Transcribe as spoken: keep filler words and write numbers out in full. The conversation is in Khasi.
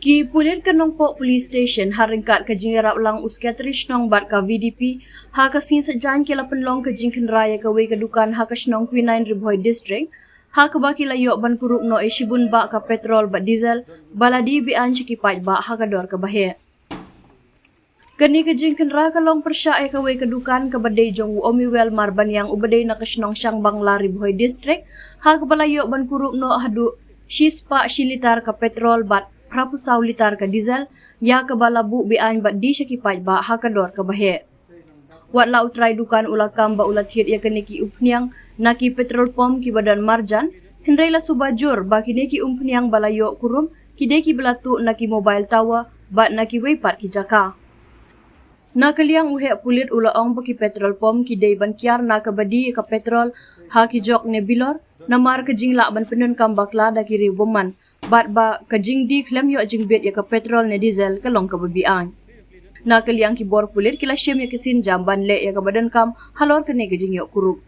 Ki pulit ka Nongpoh Police Station ha ryngkat ka jingïarap lang u Secretary Shnong bad ka V D P ha ka sngi Saitjaiñ ki la pynlong ka jingkhynra ïa kawei ka dukan ha ka shnong Quinine, Ri Bhoi District, ha kaba ki la ïoh ban kurup noh ïa shibun bah ka petrol bad diesel ba la die be-aiñ sha ki paidbah ha ka dor kaba heh. Kane ka jingkhynra ka long pyrshah ïa kawei ka dukan kaba dei jong u Omiwel Marbaniang uba dei na ka shnong Shangbangla, Ri Bhoi District, ha kaba la ïoh ban kurup noh haduh shispah shi litar ka petrol bad phraphew saw litar ka diesel, ïa kaba la buh be-aiñ bad die sha ki paidbah ha ka dor kaba heh. Wat la u trai dukan u la kam ba u la thied ïa kine ki umphniang na ki petrol pump kiba don marjan, hynrei la suba jur ba kine ki umphniang ba la ïoh kurup ki dei kiba la tuh na ki mobile tower bad na kiwei pat ki jaka. Na ka liang u heh pulit u la ong ba ki petrol pump ki dei ban kiar na kaba die ïa ka petrol ha ki jok ne bilor, namar ka jinglah ban pyndonkam bakla da ki riew bymman, bad ba ka jingdie khlem ïoh jingbit ïa ka petrol ne diesel ka long kaba be-aiñ. Na ka liang ki bor pulit ki la shim ïa ki sienjam ban leh ïa kaba donkam halor kane ka jingïoh kurup.